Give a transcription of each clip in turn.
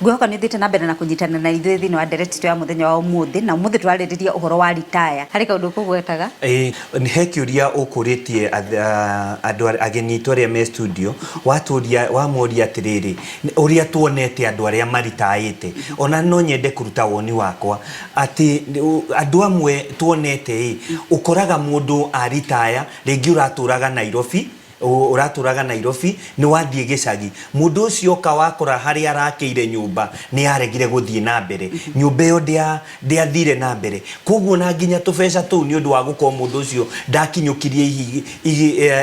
Ngwĩhoka nĩ ũthiĩte na mbere na kũnyitana na ithuĩ thĩinĩ wa ndereti itũ ya mũthenya wa ũmũthĩ, na ũmũthĩ tũrarĩrĩria ũhoro wa ritaya. Harĩ kaũndũ ũkũgwetaga? Ĩĩ, he kĩũria ũkũrĩtie andũ ageni aitũ arĩa me studio, watũria wamoria atĩrĩrĩ, ũrĩa tuonete andũ arĩa maritaĩte. Ona no nyende kũruta woni wakwa atĩ andũ amwe tuonete ĩ, ũkoraga mũndũ aritaya, rĩngĩ ũratũraga Nairobi, Ũratũraga Nairobi, nĩ wathiĩ gĩcagi. Mũndũ ũcio oka wakora harĩa arakĩire nyũmba nĩ yaregire gũthiĩ na mbere. Nyũmba ĩyo ndĩathire na mbere. Kwoguo ona nginya tũbeca tũu nĩ ũndũ wa gũkorwo mũndũ ũcio ndakinyũkirie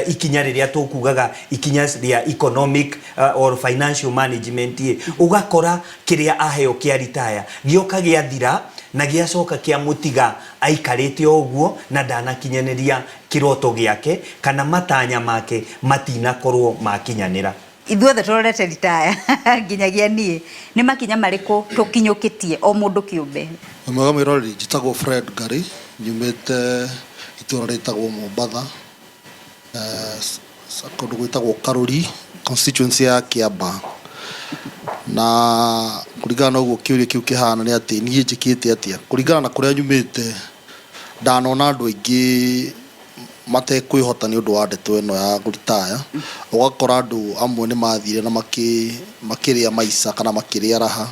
ikinya rĩrĩa tũkugaga ikinya rĩa economic or financial management ĩ, ũgakora kĩrĩa aheo kĩa retire gĩoka gĩathira na gĩacoka kĩamũtiga aikarĩte o ũguo na ndanakinyanĩria kĩroto gĩake kana matanya make matinakorwo makinyanĩra. Ithuothe tũrorete ritaya nginyagia niĩ. Nĩ makinya marĩkũ tũkinyũkĩtie o mũndũ kĩũmbe? Wĩ mwega mwĩroreri, njĩtagwo Fred Ngari, nyumĩte itũra rĩtagwo Mombatha, kũndũ gwĩtagwo Karũri, constituency ya Kĩambaa. Na kũringana na ũguo kĩũria kĩu kĩhana nĩ atĩ niĩ njĩkĩte atĩa, kũringana na kũrĩa nyumĩte, Ndanona andũ aingĩ matekwĩhota nĩ ũndũ wa ndeto ĩno ya gũritaya, ũgakora andũ amwe nĩ mathire na makĩrĩa maica kana makĩrĩa raha,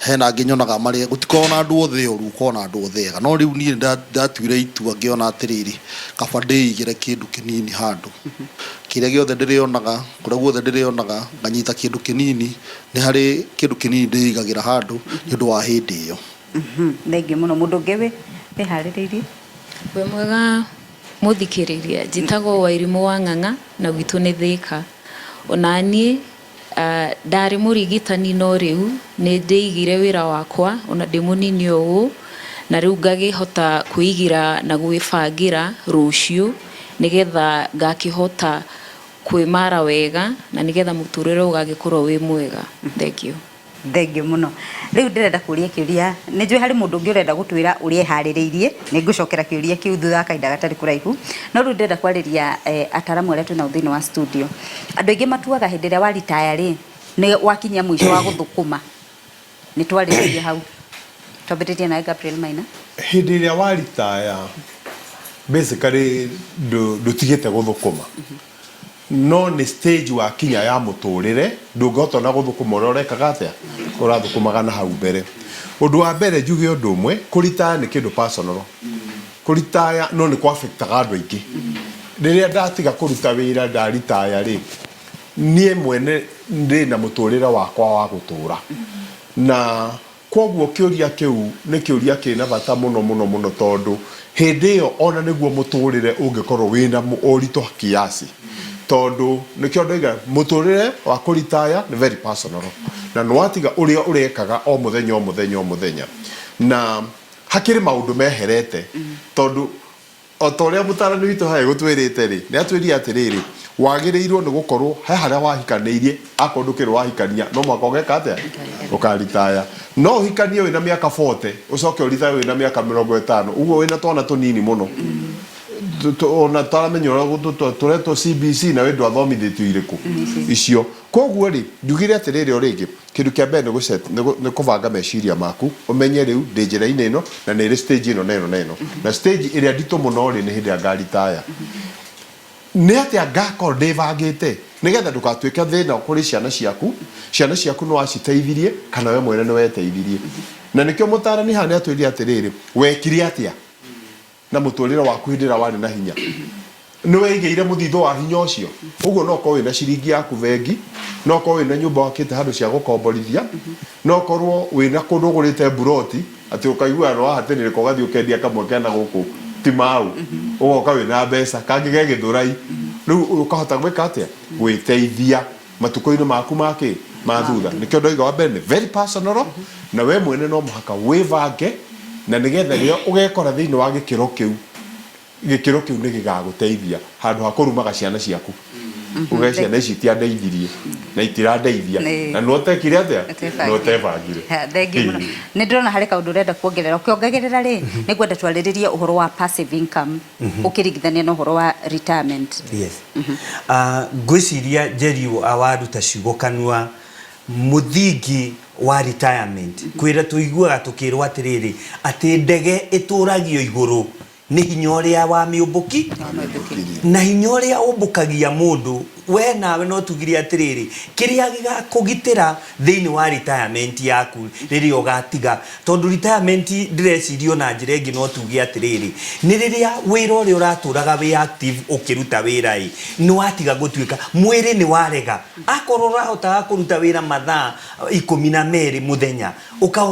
hena angĩ nyonaga marĩ, gũtikoragwo na andũ othe oru, gũkoragwo na andũ othe ega, no rĩu niĩ nĩ ndatuire itua ngĩona atĩrĩrĩ, kaba ndĩigĩre kĩndũ kĩnini handũ, kĩrĩa gĩothe ndĩrĩonaga, kũrĩa guothe ndĩrĩonaga, nganyita kĩndũ kĩnini, nĩ harĩ kĩndũ kĩnini ndĩigagĩra handũ nĩ ũndũ wa hĩndĩ ĩyo. Thengiũ mũno. Mũndũ ũngĩ wĩ wĩharĩrĩirie? Wĩ mwega mũthikĩrĩria, njĩtagwo Wairimũ wa Ng'ang'a na gwitũ nĩ Thĩka. Ona niĩ ndarĩ mũrigitani no rĩu nĩ ndĩigire wĩra wakwa ona ndĩ mũnini o ũũ, na rĩu ngakĩhota kwĩigĩra na gwĩbangĩra rũciũ nĩgetha ngakĩhota kwĩmara wega na nĩgetha mũtũrĩre ũgagĩkorwo wĩ mwega. Thengiũ. Thengiũ mũno. Rĩu ndĩrenda kũria kĩũria, nĩ njũĩ harĩ mũndũ ũngĩ ũrenda gũtwĩra ũrĩa eharĩrĩirie, nĩ ngũcokera kĩũria kĩu thutha wa kahinda gatarĩ kũraihu. No rĩu ndĩrenda kwarĩria ataramu arĩa twĩnao thĩinĩ wa studio. Andũ aingĩ matuaga hĩndĩ ĩrĩa wa retire rĩ, nĩ wakinyia mũico wa gũthũkũma. Nĩ twarĩrĩrie hau. Twambĩrĩrie nawe Gabriel Maina. Hĩndĩ ĩrĩa wa retire basically ndũtigĩte gũthũkũma. No nĩ stage wakinya ya mũtũrĩre ndũngĩhota ona gũthũkũma ũrĩa ũrekaga atĩa ũrathũkũmaga na hau mbere. Ũndũ wa mbere njuge ũndũ ũmwe, kũritaya nĩ kĩndũ personal. Kũritaya no nĩ kũ affect aga andũ aingĩ. Rĩrĩa ndatiga kũruta wĩra ndaritaya rĩ, niĩ mwene ndĩ na mũtũrĩre wakwa wa gũtũra. Na Kwoguo kĩũria kĩu nĩ kĩũria kĩna bata mũno mũno mũno tondũ hĩndĩ ĩyo ona nĩguo mũtũrĩre ũngĩkorwo wĩna ũritũ kiasi. Tondũ nĩkĩo ndoiga mũtũrĩre wa kũritaya nĩ very personal na nĩ watiga ũrĩa ũrekaga o mũthenya o mũthenya o mũthenya. Na hakĩrĩ maũndũ meherete tondũ O ta ũrĩa mũtaarani witũ haha egũtwĩrĩte-rĩ, nĩ atwĩrire atĩrĩrĩ, wagĩrĩirwo nĩ gũkorwo he harĩa wahikanĩirie, akorwo ndũkĩrĩ wahikania, no mũhaka ũgeka atĩa? Ũkaritaya. No ũhikanie wĩna mĩaka 40, ũcoke ũrithaye wĩna mĩaka 50, ũguo wĩna twana tũnini mũno. Ona ũtaramenya ũrĩa tũretwo CBC na wĩ ndwathomithĩtio irĩkũ icio. Kwoguo rĩ, njugire atĩrĩrĩ o rĩngĩ, Kĩndũ kĩa mbere nĩ kũbanga meciria maku, ũmenye rĩu ndĩ njĩra-inĩ ĩno na nĩ ĩrĩ stage ĩno na ĩno na ĩno. Na stage ĩrĩa nditũ mũno rĩ, nĩ hĩndĩ ĩrĩa ngaritaya. Nĩ atĩa ngakorwo ndĩbangĩte nĩgetha ndũgatuĩke thĩna kũrĩ ciana ciaku, ciana ciaku nĩ waciteithirie kana we mwene nĩ weteithirie. Na nĩkĩo mũtaarani haha nĩ atwĩrire atĩrĩrĩ, wekire atĩa? na mũtũrĩre waku hĩndĩ ĩrĩa warĩ na hinya nĩ weigĩire mũthithũ wa hinya ũcio ũguo no ũkorwo wĩna ciringi yaku bengi no ũkorwo wĩna nyũmba wakĩte handũ cia gũkomborithia no ũkorwo wĩna kũndũ ũgũrĩte mburoti atĩ ũkaigua nĩ wahatĩrĩrĩka ũgathiĩ ũkendia kamwe kena gũkũ ti mau ũgoka wĩna mbeca kangĩ ge Gĩthũrai rĩu ũkahota gwĩka atĩa gwĩteithia matukũ-inĩ maku ma kĩ ma thutha nĩkĩo ndoiga wa mbere nĩ very personal na we mwene no mũhaka wĩbange na nĩgetha rĩrĩa ũgekora thĩinĩ wa gĩkĩro kĩu gĩkĩro kĩu nĩ gĩgagũteithia handũ ha kũrumaga ciana ciaku uge ciana ici itiandeithirie na itirandeithia na nĩ ũtekire atĩa nĩ ũtebangire. Thengiũ mũno. Nĩ ndĩrona harĩ kaũndũ ũrenda kuongerera. Ũkĩongagĩrĩra rĩ, nĩ ngwenda twarĩrĩrie ũhoro wa passive income ũkĩringithania na ũhoro wa retirement. Yes. Ngwĩciria Njeri waruta ciugo kanua, mũthingi Wa retirement kwĩra tũiguaga tũkĩrwo atĩrĩrĩ, atĩ ndege ĩtũragio igũrũ nĩ hinya ũrĩa wa mĩũmbũki na hinya ũrĩa ũmbũkagia mũndũ. We nawe no tugire atĩrĩrĩ, kĩrĩa gĩgakũgitĩra thĩinĩ wa retirement yaku rĩrĩa ũgatiga, tondũ retirement ndĩreciria ona njĩra ĩngĩ no tuge atĩrĩrĩ, nĩ rĩrĩa wĩra ũrĩa ũratũraga wĩ active ũkĩruta wĩra ĩ nĩ watiga gũtuĩka mwĩrĩ nĩ warega. Akorwo ũrahotaga kũruta wĩra mathaa 12 mũthenya,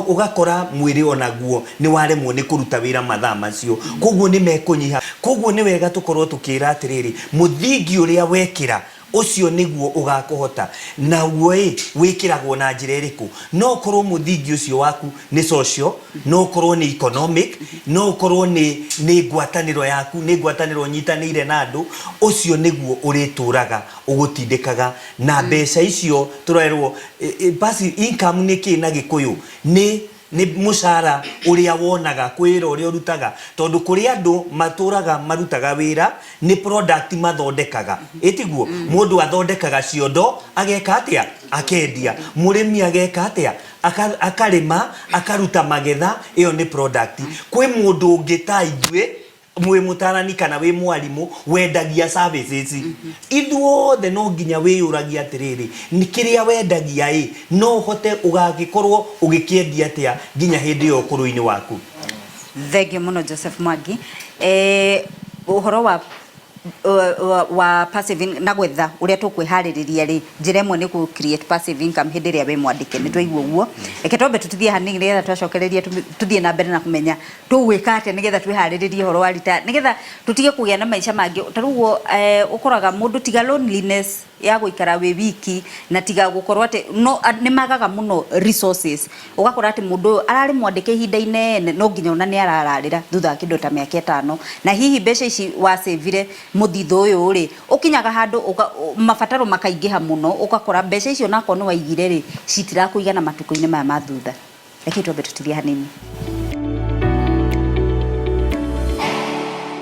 ũgakora mwĩrĩ onaguo nĩ waremwo nĩ kũruta wĩra mathaa macio, koguo nĩ mekũnyiha. Koguo nĩ wega tũkorwo tũkĩra atĩrĩrĩ, mũthingi ũrĩa wekĩra ũcio nĩguo ũgakũhota. Naguo ĩ wĩkĩragwo na njĩra ĩrĩkũ? No ũkorwo mũthingi ũcio waku nĩ social, no ũkorwo nĩ economic, no ũkorwo nĩ ngwatanĩro yaku, nĩ ngwatanĩro ũnyitanĩire na andũ. Ũcio nĩguo ũrĩtũraga ũgũtindĩkaga na mbeca icio tũrerwo passive income. Nĩ kĩ na Gĩkũyũ? Nĩ mũcara ũrĩa wonaga kwĩ wĩra ũrĩa ũrutaga, tondũ kũrĩ andũ matũraga marutaga wĩra nĩ product mathondekaga, ĩtiguo? Mũndũ athondekaga ciondo, ageka atĩa? Akendia. Mũrĩmi ageka atĩa? Akarĩma, akaruta magetha, ĩyo nĩ product. Kwĩ mũndũ ũngĩ ta ithuĩ, mwĩ mũtarani kana wĩ mwarimũ, wendagia services. Ithuothe no nginya wĩyũragia atĩrĩrĩ, nĩ kĩrĩa wendagia ĩ no ũhote ũgagĩkorwo ũgĩkĩendia atĩa nginya hĩndĩ ĩyo ũkũrũ-inĩ waku. Thengiũ mũno, Joseph Mwangi. Ũhoro wa passive na gwetha ũrĩa tũkwĩharĩrĩria rĩ, njĩra ĩmwe nĩ kũ create passive income hĩndĩ ĩrĩa wĩ mwandĩke. Nĩ twaigua ũguo. Reke twambe tũtithie hanini nĩgetha twacokereria tũthiĩ na mbere na kũmenya tũgwĩka atĩa nĩgetha twĩharĩrĩrie ũhoro wa retire, nĩgetha tũtige kũgĩa na maica mangĩ. Ta rĩu ũguo ũkoraga mũndũ, tiga loneliness ya gũikara wĩ wiki, na tiga gũkorwo atĩ no nĩ magaga mũno resources, ũgakora atĩ mũndũ ũyũ ararĩ mwandĩke ihinda inene, no nginya ona nĩ arararĩra thutha wa kĩndũ ta mĩaka 5, na hihi mbeca ici wacĩvire mũthithũ ũyũ rĩ, ũkinyaga handũ mabataro makaingĩha mũno, ũgakora mbeca icio nakorwo nĩ waigire rĩ, citirakũigana matukũ-inĩ maya ma thutha. Reke twambe tũtithie hanini.